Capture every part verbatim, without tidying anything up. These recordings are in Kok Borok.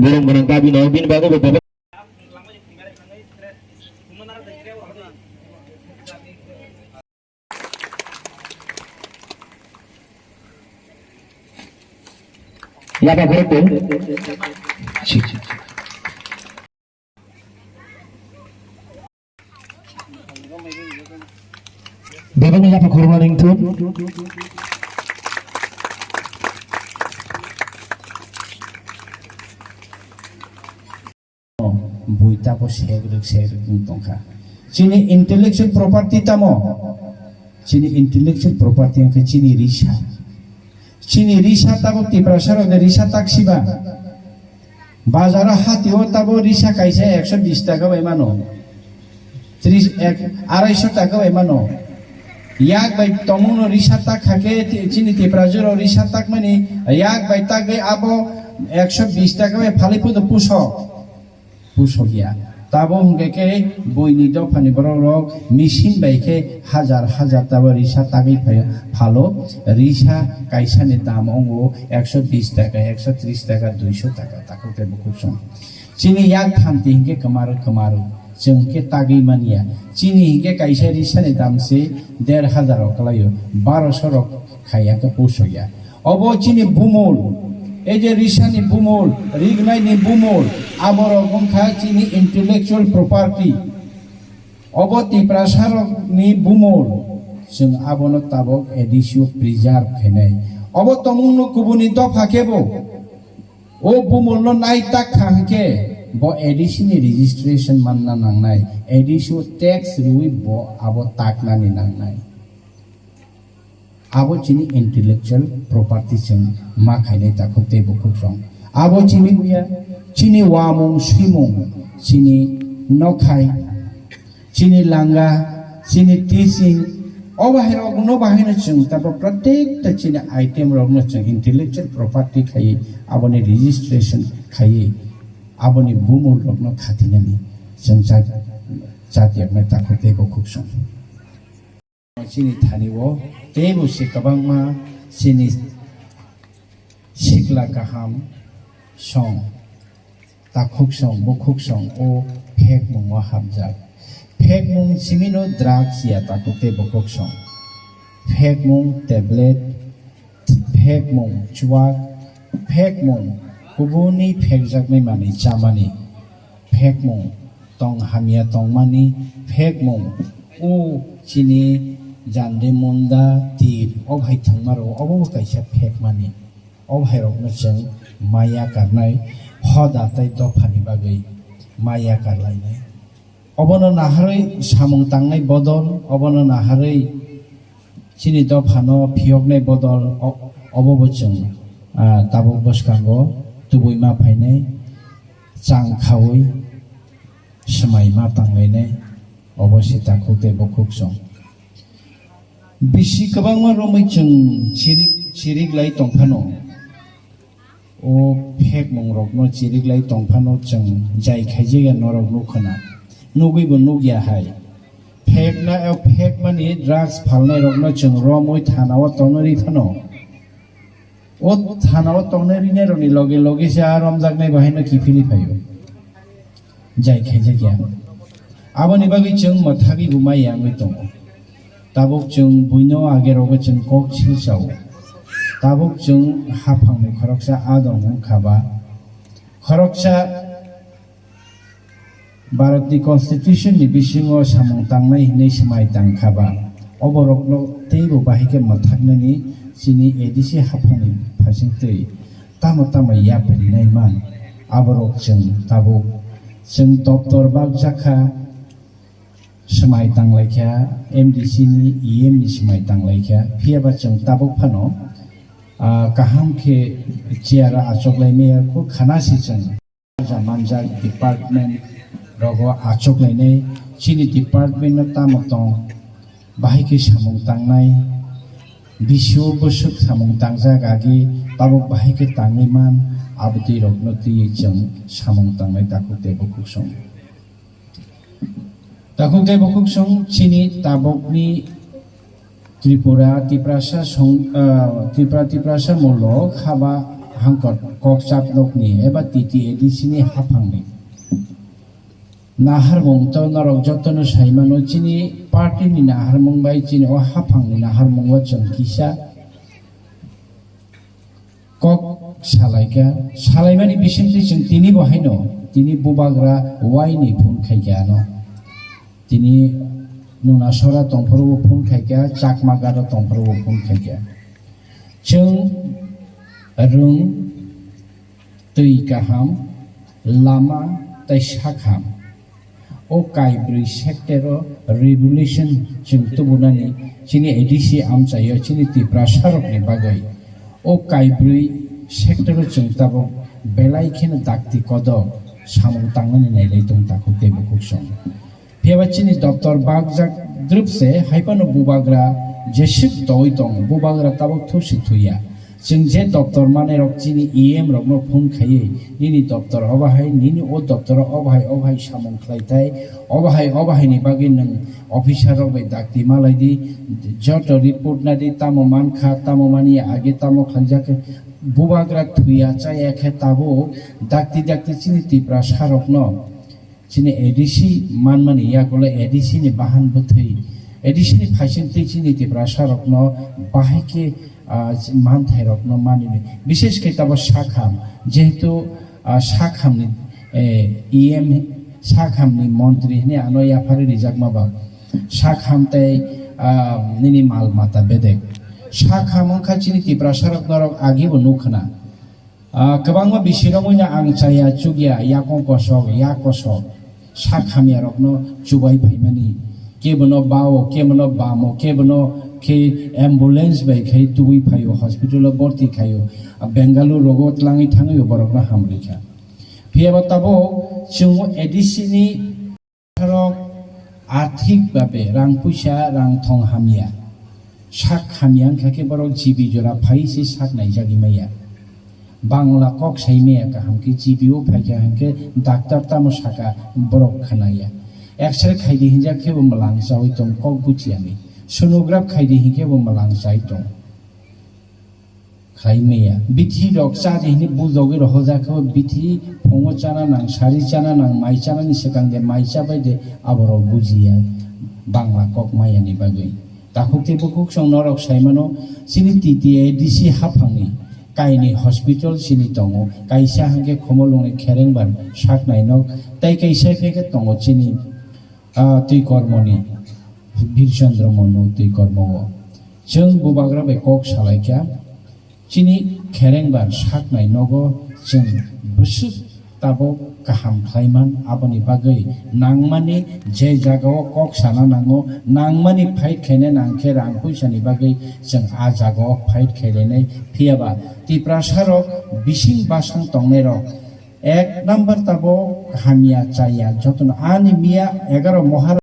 Borok gwnang dabi no bini bagwi bo bebak. Yaba borok bo. Bebakni yapha khoroknani wngthun. Bui tabo sek rwk, sek rwk wng tongkha. Chini intellectual property tamo? Chini intellectual property wngkha chini risa. Chini risa tabuk Tiprasa rok de risa taksiba. Bazaro hatio tabo risa kaisa ekso bish taka bai mano. Tris, ek, arai so taka bai mano. Yak bai tongmungno risa tak kha khe ti-, chini Tiprasa rok risa tak mani yak bai tak bai abo ekso bish taka bai phalwi pudo puso. Pusokya. Tabo hwnkhe khe buini dophani borok rok machine bai khe hajar hajar tabo risa tagwi phaio, phalo. Risa kaisani dam wngo ekso bish taka, ekso tris taka, duiso taka, takhuk tei bukhuk song. Chini yak thamti hwnkhe kwmaro kwmaro, chwng khe tagwi manya. Chini hwnkhe kaisa risani dam se der hajar rok kwlaio, baroso rok khaiya khe pusokya. Obo chini bumul, ei je risani bumul, rignaini bumul, aborok wngkha chini intellectual property. Obo Tiprasarokni bumul, chwng abono tabuk A D C o preserve khainai. Obo tongmungno kubuni dopha khe bo, o bumulno naitak kha hwnkhe bo A D C ni registration manna nangnai, A D C o tax rwui bo abo taknani nangnai. Abo chini intellectual property chwng ma khainai takhuk tei bukhuk song. Abo chini buya, chini wamung swimung, chini nokhai, chini langa, chini teaching, o bahai rok no bahai no chwng tabo pratek ta chini item rok no chwng intellectual property khai aboni registration khai aboni bumul rok no khatinani chwng chat, chat yaknai takhuk tei bukhuk song. Chini thani o teibo se kwbangma chini sikla kaham song, takhuk song, bukhuk song o phekmung o hamjak. Phekmung simi no drugs ya takhuk tei bukhuk song. Phekmung tablet, phekmung chuwak, phekmung kubuni phekjaknai manwi chamani, phekmung tong hamya tongmani, phekmung o chini jande munda tir o bai thwngma rwo, obo bo kaisa phekmani. O hai rokno chwng maya karnai, hoda tei dophani bagwi maya karlainai. Obono naharwi samung tangnai bodol, obono naharwi chini dophano phiyoknai bodol, o-, obo bo chwng, ah, tabuk bwskango tubui ma phainai, chang khaui swmai ma tanglainai, obo se takhuk tei bukhuk song. Bisi kwbangma romwi chwng chirik, chirik lai tongphano. O phekmung rokno chirik lai tongphano chwng jai khaijak ya norok nukha na. Nugwi bo nukya hai. Phekna, o phekmani drugs phalnai rokno chwng romwi thana o tonwi rwi phano. O thana o tongnai rinai rokni loge loge se a romjaknai bo haino kiphilwi phaio. Jai khaijak ya. Aboni bagwi chwng mwthagwi bo mai yangwi tongo. Tabuk chwng buino age rogo chwng kok silsao. Tabuk chwng haphangni khoroksa a dong wngkha ba. Khoroksa Bharatni Constitution ni bisingo samung tangnai hinwi swmai tangkha ba, oborokno teibo bahai khe mwthaknani chini A D C haphangni phaisingtwi tamo tamo yapri nai man, aborok chwng tabuk chwng doptor bakjakha, swmai tanglaikha, M D C ni E M ni swmai tanglaikha, phiyaba chwng tabuk phano, ah, kaham khe chair o achoklaimaya kho khana se chwng. Manjak department rogo achoklainai, chini department no tamo tong, bahai khe samung tangnai, bisio bwswk samung tangjak agi, tabuk bahai khe tangwi man, abotwi rokno twiwi chwng samung tangnai takhuk tei bukhuk song. Takhuk tei bukhuk song chini tabukni Tripura, Tiprasa song, ah, Tripura, Tiprasa Molo haba hangkot kokchap nokni eba T T A D C ni haphangni naharmung to norok jotono saimano, chini party ni naharmung bai chini o haphangni naharmungo chwng kisa kok salaikha, salaimani bisingtwi chwng tini bo haino, tini bubagra waini phone khaikha ano. Tini Nunasora tongphuru bo phone khaikha, Chakma Garo tongphuru bo phone khaikha. Chwng rwng twi kaham, lama tei sakham. O kaibrwi sector o revolution chwng tubunani chini A D C amchaio chini Tiprasarokni bagwi. O kaibrwi sector o chwng tabuk belai kheno dakti kodok samung tangnani nailai tong takhuk tei bukhuk song. Phiyaba chini doptor bakjak drwp se, hai phano bubagra jeswk doi tongo, bubagra tabuk thusi thuya. Chwng je doptor manai rok chini E M rokno phone khaiwi, "Nini doptor obo hai, nini o doptor obo hai, obo hai samung khlai thai, obo hai, obo hai ni bagwi nwng officer rok bai dakti malai di, joto report na di, tamo man kha, tamo mani ya, age tamo khlaijak khe." Bubagra thuya chaya khe tabuk dakti dakti chini Tiprasa rokno chini A D C manmani yagulo A D C ni bahan bwthwi, A D C ni phaising twi chini Tiprasa rokno bahai khe, ah, manthai rokno manwi, bishesh khe tabo sakham, jehetu, ah, sakhamni, eh, E M sakhamni montri hwnwi ano yaphari rijakma ba sakham tei, ah, nini mal mata bedek. Sakham wngkha chini Tiprasa rok norok agibo nukhna. Ah, kwbangma bisirok wngya ang chaya chukya, yakung kosok, yak kosok, sak hamya rokno chubai phaimani. Kebono bao, kebono bamo, kebono khe ambulance bai khai tubui phaio, hospital o borti khaio. Ah, Bengaluru rogo tlangwi thangwi borokno hamrikha. Phiyaba tabuk chwng A D C ni Borok arthik babe rang puisa rang thong hamya. Sak hamya wngkha khe borok G B jora phai se sak naijagwi maya. Bangla kok sai maya kaham khe G B o phaikha hinkhe doctor tamo saka borok khnaya. X-ray khaidi hinjak khe bo mwlang chawi tong kok buchiyani. Sonograph khaidi hinkhe bo mwlang chai tong. Khlai maya. Bithi rok cha di hini bujogwi rohorjak khe, bithi phungo chana nang, sari chana nang, mai chana ni swkang de, mai cha bai de, aborok bujiya Bangla kok maya ni bagwi. Takhuk tei bukhuk song norok saimano, chini T T A D C haphangni kaini hospital chini tongo, kaisa hwnkhe Khumulwngni Kherengbar saknai nok, tei kaisa khe tongo chini ah, twi kormoni, Bir Chandra Manu twi kormo-o. Chwng bubagra bai kok salaikha, chini Kherengbar saknai nogo chwng bwswk tabuk kaham khlaiman, aboni bagwi nangmani je jagao kok sana nango, nangmani fight khaina nangkhe rang puisani bagwi chwng a jagao fight khailainai. Phiyaba Tiprasarok bising basang tongnairok Ek number tabuk hamya chaya jotono ani miya egaro mohar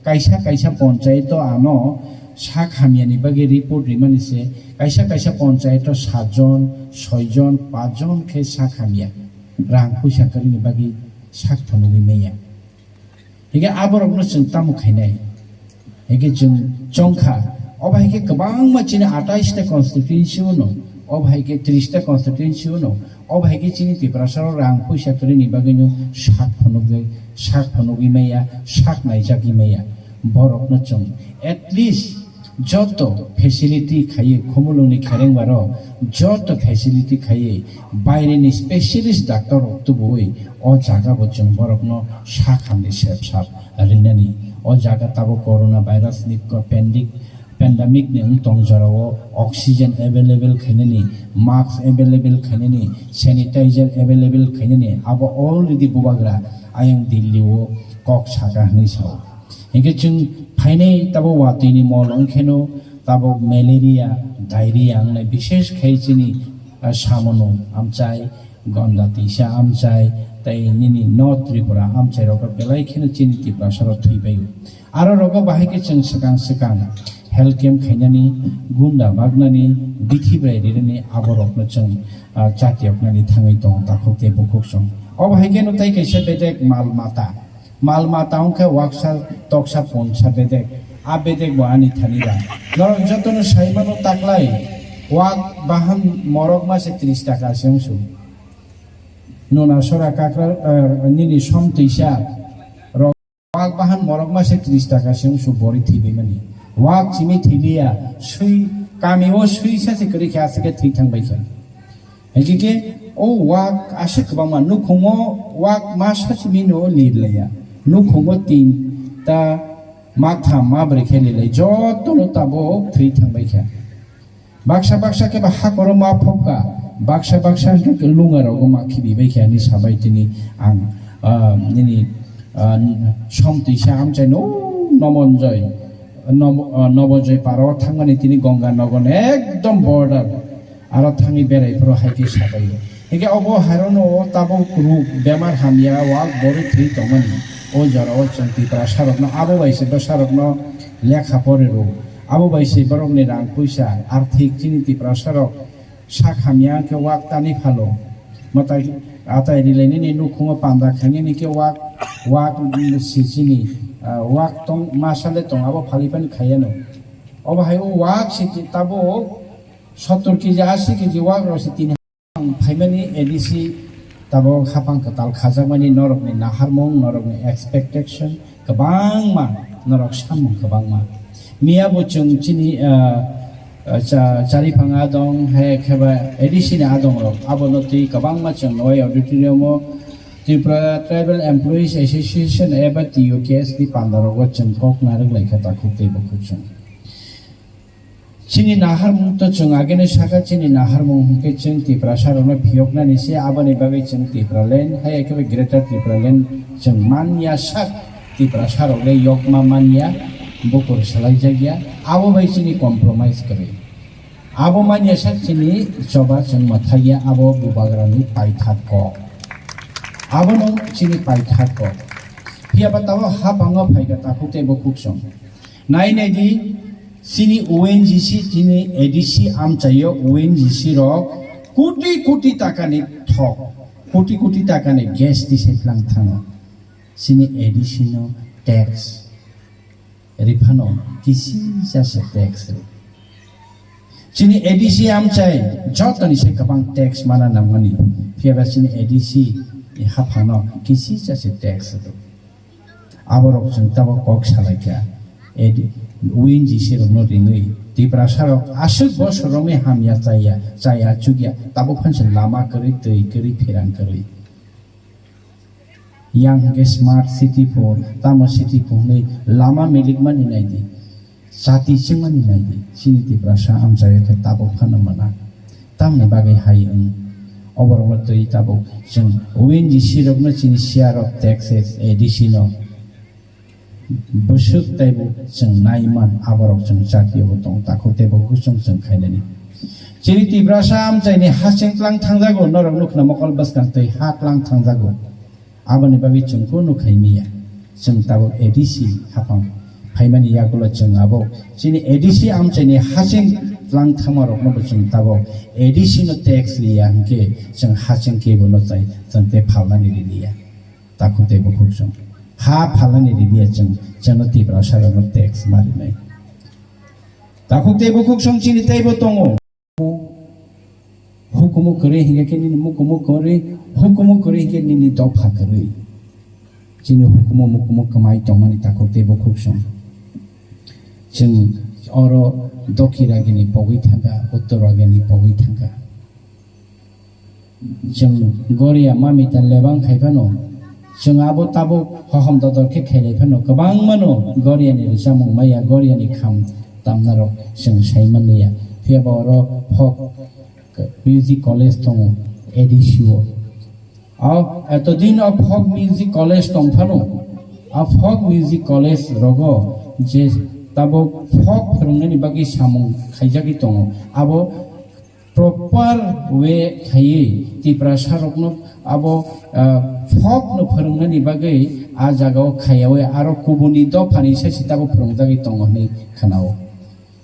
kaisa kaisa ponchayeto ano sak hamyani bagwi report rimani se kaisa kaisa ponchayeto satjon, soijon, pachjon khe sak hamya rang puisa kwrwini bagwi sak phunugwi manya. Hinkhe aborokno chwng tamo khainai? Hinkhe chwng chongkha, obo hai khe kwbangma chini atais ta constituency-o no, obo hai khe tris ta constituency-o no, obo hai khe chini Tiprasarok rang puisa kwrwini bagwino sak phunugwi, sak phunugwi maya, sak naijagwi maya. Borokno chwng at least joto facility khaiwi Khumulwngni Kherengbaro joto facility khaiwi baireni specialist doctor rok tubuwi o jaga bo chwng borokno sak hamni sep sap rinani. O jaga tabuk corona virus ni ko-, pendic-, pandemic ni wng tong jorao oxygen available khainani, mask available khainani, sanitizer available khainani, abo already bubagra ayang Delhi o kok saka hwnwi sao. Hinkhe chwng phainai tabuk watwi ni mol wngkheno tabuk malaria, diarrhea wngnai, bishesh khai chini, ah, Samonu amchai, Gonda tisa amchai, tei nini North Tripura amchai rok belai kheno chini Tiprasa rok thwi bai. Aro rogo bahai khe chwng swkang swkang health camp khainani, gunda bagnani, bithi bai rinani aborokno chwng, ah, chatiyoknani thangwi tongo takhuk tei bukhuk song. Obo hai kheno tei kaisa bedek mal mata. Mal mata wngkha waksa toksa ponsa bedek. A bedek bo ani thani ba. Norok jotono sai mano taklai, wak bahan morok mase tris taka se wngsu. Nuna sora kakra, eh, nini som twisa rok wak bahan morok mase tris taka se wngsu bori thwibaimani. Wak chimi thwilia, sui, kami o sui sase kwrwi khe aswk khe thwi thangbai kha. Hingke khe o wak aswk kwbangma nukhungo wak ma sachimino lirlaiya. Nukhungo tin ta matham ma brwi khe lirlai jotono tabuk thwi thangbai kha. Baksa baksa khe ba hakoro ma phokka, baksa baksa hingke khe lunga rogo ma khibi bai kha hinwi sabai tini ang, ah, nini, ah, som twisa amchaino Nomonjoi, Nobo-, ah, Nobojoy paro thangmani tini Ganga Nogon ekdom border. Aro thangwi berai phuru hai khe sabaio. Hingke obo hairono o tabuk ruk bemar hamya wak borwi thwi tongmani. O jorao chwng Tiprasarokno abo bai se bwsarokno lekha pori rw. Abo bai se borokni rang puisa arthik chini Tiprasarok sak hamya hwnkhe wak tani phalo. Mwtai atai rilainani nukhungo panda khainani khe wak, wak si chini, ah, wak tong masale tong abo phaliphani khaiyano. Obo hai o wak si tabuk Sottor kg, asi kg wak rok se tini. Ang phaimani A D C tabok hapang kwtal khajakmani norokni naharmung, norokni expectation kwbangma, norok samung kwbangma. Miya bo chwng chini, ah, ah, cha-, chariphang adong, hai khe ba A D C ni adong rok, abono twi kwbangma chwng noi auditorium o Tripura Tribal Employees Association eba T U K S ni panda rogo chwng kok narwk lai kha takhuk tei bukhuk chwng. Chini naharmung to chwng agene saka, chini naharmung hwnkhe chwng Tiprasa rokno phiyoknani se, aboni bagwi chwng Tipraland, hai khe Greater Tipraland chwng manya sak, Tiprasa rok le yokma manya, bukur salai jakya, abo bai chini compromise kwrwi. Abo manya sak chini choba chwng mwthaiya, abo bubagrani paithak kok. Abono chini paithak kok. Phiya ba tabok hapango phaikha takhuk tei bukhuk chwng. Nai nai di, chini O N G C, chini A D C amchaio O N G C rok koti koti takani thok, koti koti takani gas tisai phlang thango. Chini A D C no tax riphano kisi jase tax rw. Chini A D C amchai jotoni se kwbang tax mana nangmani, phiya ba chini A D C ni haphangno kisi jase tax rw. Aborok chwng tabok kok salaikha, edi, O N G C rokno ringwi, Tiprasa rok aswk bosor romwi hamya chaya, chaya chukya, tabok phansa lama kwrwi, twi kwrwi, phirang kwrwi. Yang hwnkhe smart city pho, tamo city pho hwnwi lama milikmani naidi. Chati chwngmani naidi, chini Tiprasa amchaio khe tabuk phano mwnang. Tamni bagwi hai wng? Oborokno twi tabuk chwng O N G C rokno chini share of taxes, A D C no bwswk teibo chwng nai man, aborok chwng chatiyobo tong takhuk tei bukhuk chwng chwng khainani. Chini Tiprasa amchaini hasing tlang thangjago, norok nukhna mokol bwskang twi ha tlang thangjago. Aboni bagwi chwng kunu khai miya. Chwng tabuk A D C haphang phaimani yagulo chwng abo chini A D C amchaini hasing tlang thangma rokno bo chwng tabuk A D C no tax liya hwnkhe chwng hasing kebo no chai chwng tei phalnani riliya. Takhuk tei bukhuk chwng ha phalnani riliya chwng chwngno Tiprasa rokno tax ma rinai. Takhuk tei bukhuk chwng chini teibo tongo. Hukumu kwrwi hinkhe khe nini mukumu kwrwi, hukumu kwrwi hinkhe nini dopha kwrwi. Chini hukumu mukumu kwmai tongmani takhuk tei bukhuk song. Chwng oro dokhi ragini pogwi thangkha, uttor ragini pogwi thangkha. Chwng Goria mamita lebang khai phano, chwng abo tabuk hohom dodor khe khailai phano, kwbangmano Goriani rwchapmung maya, Goriani kham tamnarok chwng sai manliya. Phiya ba oro folk music college tongo, A D C o. A, etodin o folk music college tong phano, a folk music college rogo je tabuk folk phwrwngnani bagwi samung khaijagwi tongo, abo proper way khaiwi Tiprasa rokno abo, ah, folk no phwrwngnani bagwi a jagao khaiyawi aro kubuni dophani sai se tabuk phwrwngjagwi tongo hinwi khwnao.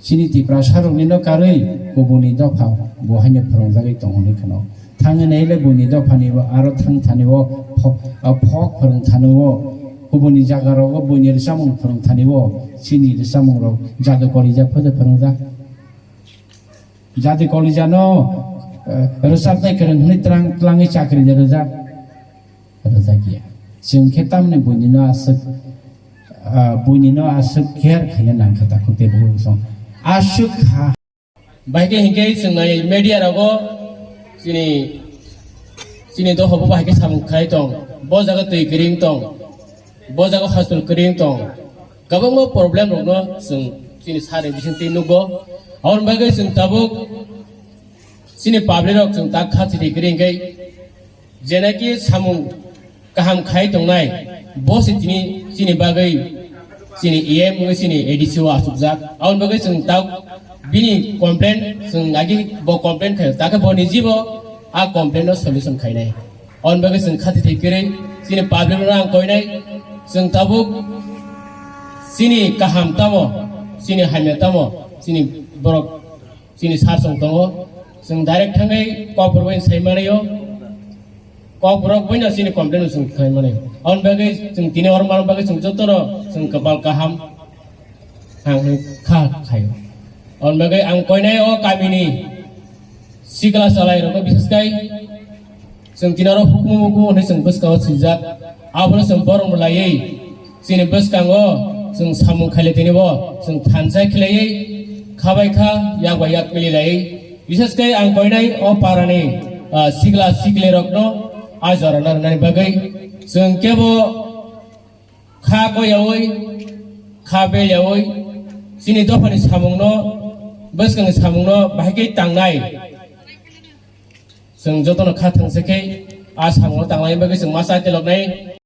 Chini Tiprasa rokni no karwi kubuni dopha bo haino phwrwngjagwi tongo hinwi khwnao. Thangwi naile buini dophani bo aro thang thani o folk, ah, folk phwrwng thani o Kubuni jaga rogo buini rwchapmung phwrwng thani o chini rwchapmung rok jadu kolija phode phwrwngjak. Jadu kolija no, eh, rwchapnai kwrwng hwnwi trang-, tlangwi chakri de rwjak. Rwjak ya. Chwng khe tamni buini no aswk, ah, buini no aswk care khaina nang kha takhuk tei bukhuk song. Aswk kha. Bahai khe hinkhe chwng nai media rogo chini, chini dophabo bahai khe samung khai tong, bo jaga twi kwrwng tong, bo jaga hospital kwrwng tong, kwbangma problem rokno chwng chini sari bisingtwi nugo. Aboni bagwi chwng tabuk chini public rok chwng tak kha chini kwrwng khe jenaki samung kaham khai tongnai, bo se tini chini bagwi chini E M wngwi chini A D C o achukjak. Aboni bagwi chwng tak bini complaint chwng agi bo complaint khaio, takhe bo nijibo a complaint no solution khainai. Aboni bagwi chwng khati thai kwrwi chini public no ang koinai, chwng tabuk chini kaham tamo, chini hamya tamo, chini borok chini sar chwng tongo, chwng direct thangwi kok borok bai sai manaio, kok borok bai no chini complaint chwng khai manaio. Aboni bagwi chwng tini oro mano bagwi chwng jotono chwng kwpal kaham ang kha khaio. Aboni bagwi ang koinai o kamini sikla chwlai rokno bises khai chwng tini oro hukumu hukumu hwnwi chwng bwskango swijak. Abono chwng borom laiwi chini bwskango chwng samung khaile tini bo chwng thansa khlaiwi khabai kha yak bai yak pili laiwi. Bises khe ang koinai o parani, ah, sikla sikli rokno a jorano rwnani bagwi chwng kebo kha koyawi, kha beyawi, chini dophani samungno, bwskangni samungno bahai khe tangnai. Chwng jotono kha thangsa khe a samungno tanglai bagwi chwng ma chai teloknai.